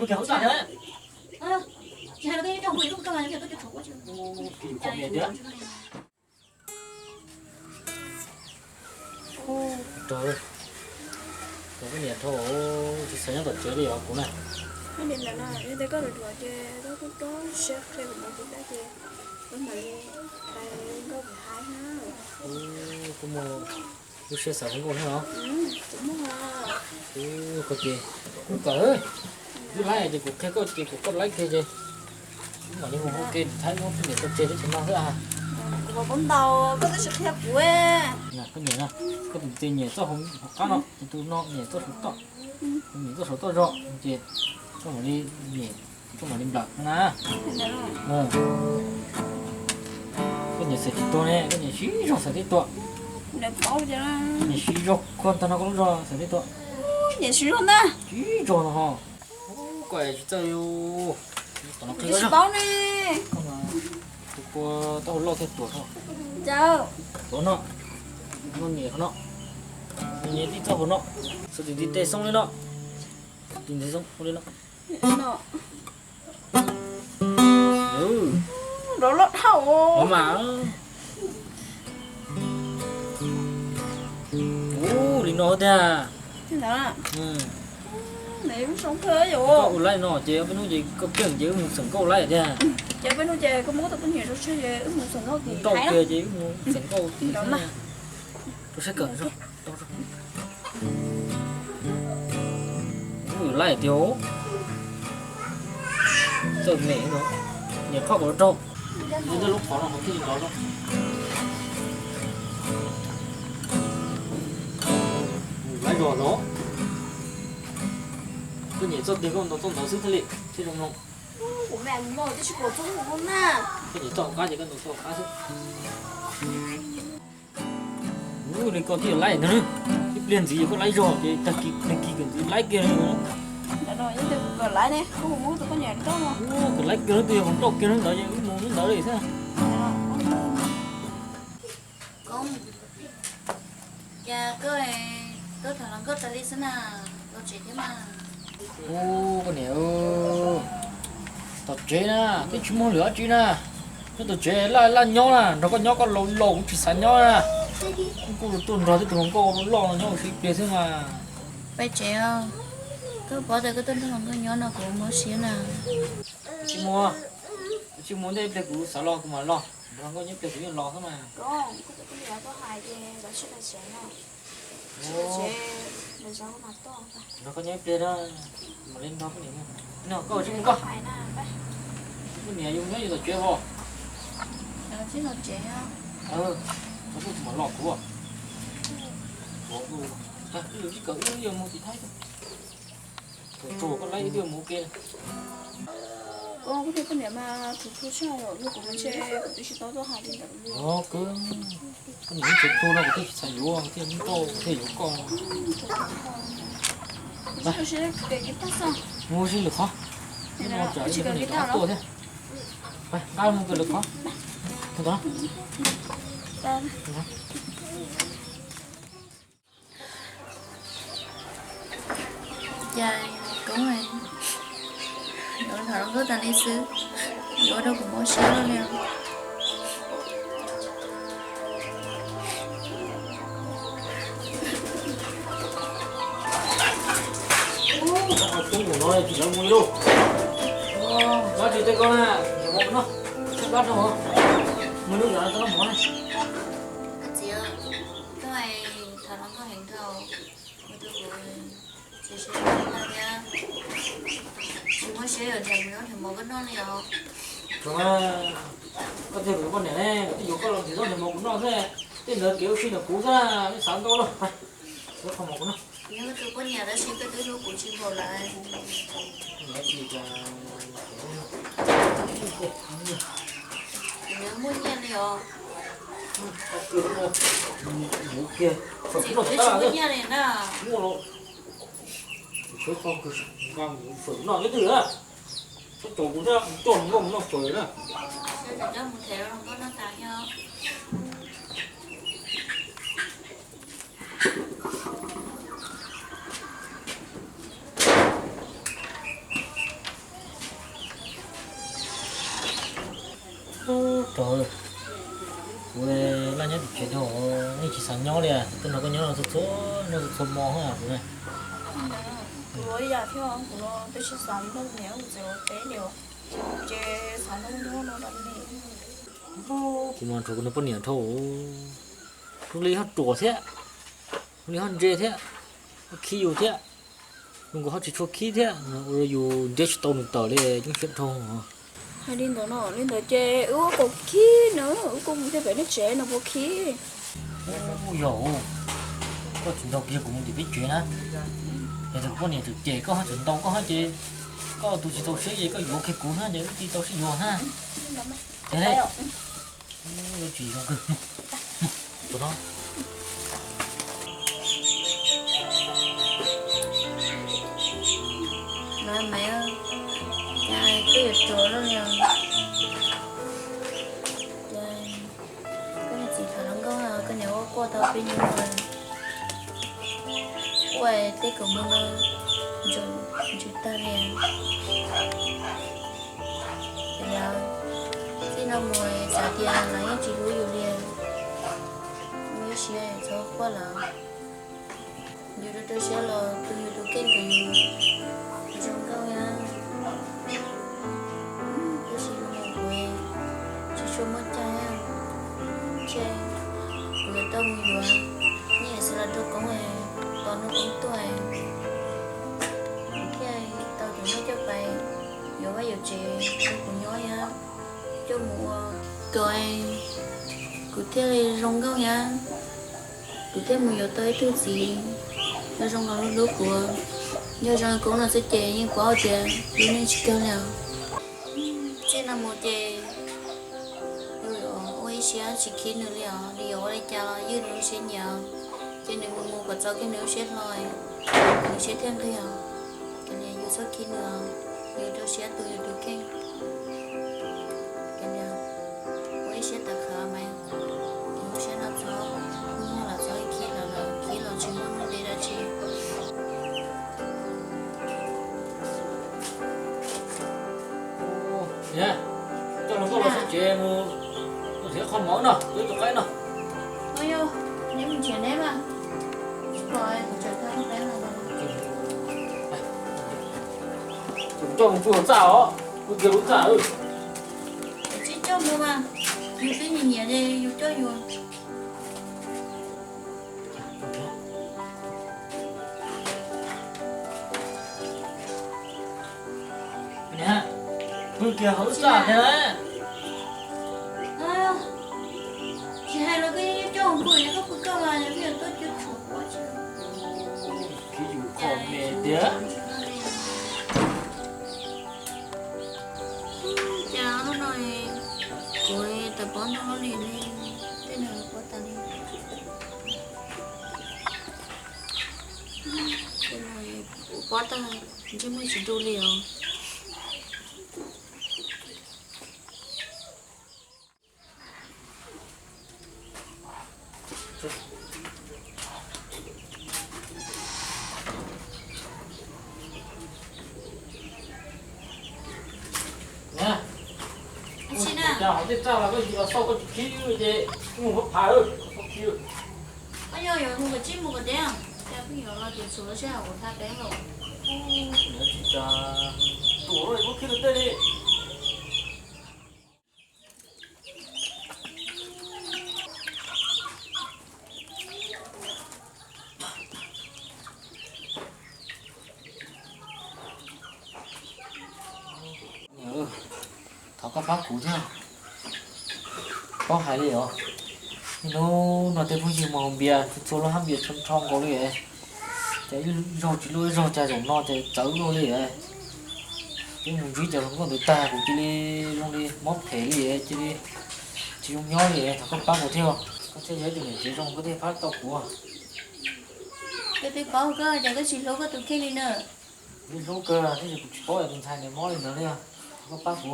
Rau, rau koj niam dhau, tsis xav nyob tom tsev li os kuv na. Koj niam ntawm no yog tias koj ruam ruam ces koj kuj rov siab qhia kuv mus kuv dab ces koj mam li hais nkauj kuv haib na. Kuj muaj lub siab xav hu nkauj thiab os. Kuv koj ces kuv kawm, twb laib ces kuv qhia koj ces kuv koj laib kiag ces kuv mam li mus hu ke thaib muab poj niam tso tseg teb chaws no xwb. Kuv paub ntau, koj twb tsis qhia kuv. Koj niam, koj tus tias nyiam txoj hauv qab no, tus no nyiam txoj saum toj, nyiam txoj saum toj zog ces koj mam li nyiam, koj mam li nplawm na. Koj nyiam xav tib tuag ne, koj nyiam siv zog xav tib tuag. Nyiam siv zog khuag tag no koj lub zog xav tib tuag. Nyiam siv zog ntag. Siv zog no ho. Koj tsis txawj li. Tom no qhia koj zog. Tus kua taub hau loj thiaj tuag. Tuav no, no nyiam qhov no, nyiam tib txoj hauv no, xav tim ntiv tes xoob li no, tim ntiv xoob li no. Lov loj dhau mas. Ua li no tiag. Koj ua laib no ces peb hnub ces koj keej ces wb mus xeem nkauj laib tiag. Ces peb hnub ces koj muab tau poj niam rau tseg ces wb mus xeem nkauj, rau kiag ces wb mus xeem nkauj. Rau sab kawm. Ua laib tiag. Txawj me no, niam qhov kuv rau. Ua lub qhov no qhov twg los rau. Laib zog no. Koj niam txoj tiag koj ntaus txoj ntawd xwb thiaj li thiaj zoo mloog. Kuv me mus no twb tsis pom txoj hauv qab na. Koj niam txoj hauv qab ces koj ntaus txoj hauv qab xwb. Ua li koj twb yuav laib ntag na. Ib pliag ntxiv yog koj laib zog ces tag kis tag kis kawm ntxiv laib kiag li. Ntawm no yog tias kuv kawm laib ne, koj mus muab tus poj niam nrauj no. Kawm laib kiag lub twg yog nrauj kiag lub ntawd ces wb mus lub ntawd li xwb. Koob, cas koj tuaj tham hluas nkauj tas li xwb na, los tsev thiab mas. Ub, koj niam, tom tsev na twb tsis muaj lwm dab tsi na. Nyob tom tsev laj laj nyob na, nrog koj nyob koj laus laus kuv tsis xav nyob na. Kuj tuaj nrog twb tus hluas nkauj loj no nyob ua si ib pliag xwb mas. Peb tsev, koj paub tias koj tuaj nrog hluas nkauj nyob no kuv mob siab na. Tsis muaj, tsis muaj, ntej ib pliag kuv xav los kuv mam los, nrog koj nyob ib pliag kuv yeej los xwb mas. Nrog koj nyob ib pliag na, mam li nrog koj niam. No koj tsis mus koj. Koj niam yus nyob yus tom tsev os. Kuv mam los kuv. Kuv tsis kawm wb yuav mus tim Thaib. Tsuas koj laib wb twb mus ua ke. Koj thiab koj niam mas tus tu tshaj yom, yog kuv mas ntshe kuv twb tsis tau tuaj hais li ntawd li. Koj niam tus tu no kuv twb tsis xav yuav thiaj nrauj thiaj yuav koj. Mus ua si lwm qhov, tsam ib pliag koj niam rov qab tuaj thiab. Nqa mus kawm lwm qhov. Cas Koob yuav tham hluas nkauj tas li xwb, yuav ua rau kuv mob siab li. Tub mus no tsis lawv mus li lauj. Dab tsi tej koj na, nyob no, nyob rau mus lub yam no tau mov na. Txiv, koj tham hluas nkauj heev dhau, ua rau kuv tsis siab thiab, tsis muaj siab yuav nrhiav mus nrhiav mov koj noj li os. Tsuas koj thiab kuv poj niam ne, kuv twb yuav koj los nrhiav zaub nrhiav mov kuv noj xwb, tej ntawd kev ua si ntawm kuv xwb, nej xav ntau lauj. Yuav koj mov kuv noj. Kuv yog koj tus poj niam tab sis koj twb hlub kuv tsis npaum lawm. Kuv yuav muaj nyiaj li os. Txiv, kuv tsis muaj nyiaj li na. Koj tso kuv thiab, koj coj hluas nkauj mus noj fawm na. Coj mus them hluas nkauj noj tas thiab. Tej no koj nyob los txhua txhua, nyob txhua txhua hmo ha kuv ne. Kuv ua ib yam thiab, kuv no twb tsis xav nrog niam txiv ua teb li, ces xav nrog nrog no rau li. Kuv mas nrog kuv niag poj niam dhau, zoo li ho ruam thiab, zoo li ho ntse thiab, ho khib yus thiab. Zoo nkaus ho tsis tshua khib thiab, ua rau yus ntiab tsis tau nws tawm li, coob siab dhau. Hais li ntawd no, li ntawd ces wb ua kaum khib no, wb kuj mus thiaj pem nej tsev no puas khib? Yog, koj tsis ntaus kiag kuv mus tim peb tsev na. Yog tias kuv poj niam txawm cem koj ho txawm ntaus koj ho ces koj tus tsis txaus siab ces koj yuav kiag kuv na ces wb thiaj tau sib yuav na. Ces li, tsis zoo kawg. Tus no. Maiv, Maiv, cas koj yuav ruam luaj li os? Cas koj niag txiv tham hluas nkauj, koj niam ua quaj tau peb nyuag ua, ua teb kom mus no ntsws tag li. Yog, txij no mus xav tias lawv yeej tsis hlub yus li. Ua ib siab txhob quaj lawm. Yus rau rau siab los tu yus tus kheej kom yus zoo nkauj na. Tab sis kuv tsis tshua muaj caij, ntshe kuv yuav tau mus yuav nyiaj xwb los rau koob, tos nws koob tuaj, kuv thiaj tau cov nyiaj coj pais yuav vaj yuav tsev rau kuv nyob thiab, coj mus ua kom kuv thiaj li zoo nkauj thiab. Kuv thiaj mus yuav tau ib tug txiv uas zoo nkaus li hlub kuv. Yog zoo li koob no xwb ces yeej paub tias yus neej tsis kawg li os. Txij no mus ces yus yuav ua ib siab tsis khib nws li os, nws yuav ua li cas los ywj nws lub siab nyiam os. Ces nws mus mus kom txaus kiag nws lub siab hlo, nws siab thiaj nqig os. Ces yus txhob khib nws os, yus rau siab tu yus tus kheej. Ces ua ib siab tawm qhawv mas, yus lub siab no txhob muag los txhob khib lawv lawm, khib los tsis muaj nuj nqis dab tsi. Coj hluas nkauj los txog tsev mus, mus nrhiav qhov mov no, tus qaib no. Neb mus nrhiav neb mas, tsis pom kuv tseem thab qhov peb no. Kuv coj mus pw hauv txaj os, pw kiag hauv txaj. Tsis coj mus mas, yus twb nyiam nyiam li yus coj yus. Pw kiag hauv txaj thiab. Tsis hais los koj yeej coj mus pw, koj pw koj mas, yog peb yuav tuaj cuab tshuam ua tsi. Khib yus kho me tiag. Cas lub no kuv tawm pob ntau li ne, tej no pob tas li. Tej no kuv pob tag, ntsej muag tsis du li os. Cas hauv tej txaj los koj yim los xauj koj tsis khib ces mus phav phav, koj khib. Koj yog yuav mus kom tsib mus kom deb, cas pheej yuav los tias txhuav lub sij hawm kuv thaj peeb lawm. Tsis tas, tuam loj li koj khib tau tej li. Niam, thov koj pab kuv thiab. Paub hais li os, hnub no tej phooj ywg mus haus npias txhua lub hab npias tso nrho nkaus li, ces ib zaug tsis luaj ib zaug cas zaum no ces txawv luaj li. Twb mus ntsib cov hluas nkauj ntawd tag kuv cia li zoo li mob phem li, cia li tsis zoo nyob li. Thov koj pab kuv thiab, koj thiaj yog ib tug niam tsev zoo koj thiaj pab tau kuv. Koj twb paub koj ces koj tsis hlub koj tus kheej li na. Kuv hlub kawg tiam sis kuv tsis paub tus ntxhais ntawd mob li ntawd li. Thov koj pab kuv.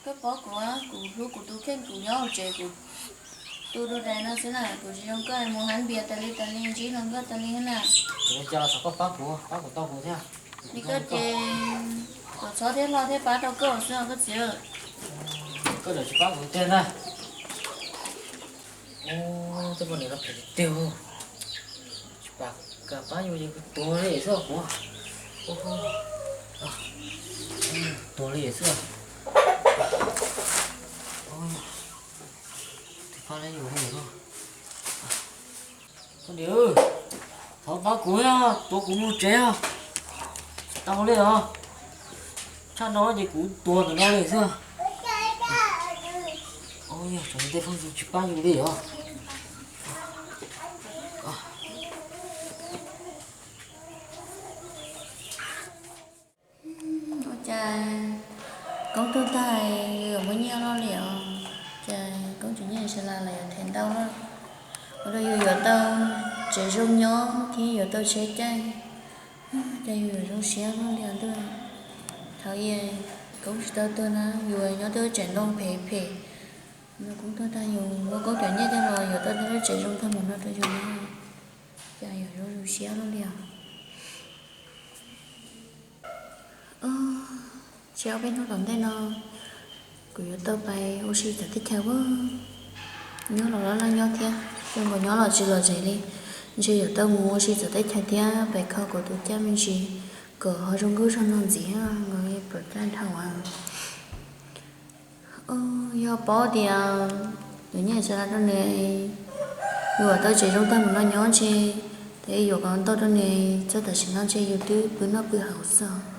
Koj paub kuv, kuv hlub kuv tus kheej, kuv nyob hauv tsev kuv tu dua dais no xwb na, kuv tsis zoo koj mus hab npias tas li tas li ntsib hluas nkauj tas li na. Ua cas los thov koj pab kuv, pab kuv tau kuv thiab. Li koj ces kuv txhob thiab hlo thiab pab tau koj xwb os koj txiv. Koj tseem tsis pab kuv tiag na. Tej poj niam no phem tiag tiag. Tsis pab, kam pab yus ces kuv tuag li xwb kuv. Tuag li xwb. Pab li yus li. Koj niam, thov pab kuv, tuav kuv mus tsev os. Tau li os. Tshaj no ces kuv tuag ntawm no li xwb. Yog tsam tej phooj ywg tsis pab yus li os. Ua cas Koob tuag tag yuav muaj nyiaj loj li os. Cas Koob tseem nyiaj sab las los yuav them ntau loj, ua rau yus yuav tau tsev zoo nyob thiab yuav tau tsheb caij. Cas yus yuav zoo siab loj li os ntuj. Thaum Koob tsis tau tuag na yus nyob twb tseem ntoo phem phem, no Koob tuag tag yus muab Koob cov nyiaj coj los yuav tau lub tsev zoo tag mus no rau yus na. Cas yuav zoo zoo siab loj li os. Tsam ob peb hnub tom ntej no kuv yuav tau pais ua si txawv teb chaws ua, nyob los laj laj nyob thiab, zoo nkaus nyob los tsis lom zem li. Ntshe yuav tau mus ua si txawv teb chaws thiab pais kho kuv tus caj me ntsis kom ho zoo nkauj zog no ntxiv, nkaus li pom caj dhau. Yog paub tias yuav nyiaj sab las rau nws, yuav tau tsev zoo tag mus no nyob ntshe, ces yuav kom ntau rau nws txog tam sim no ntshe yus twb pw noj pw haus xwb.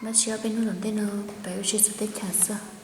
Npaj siab peb hnub tom ntej no peb ua si txawv teb chaws xwb.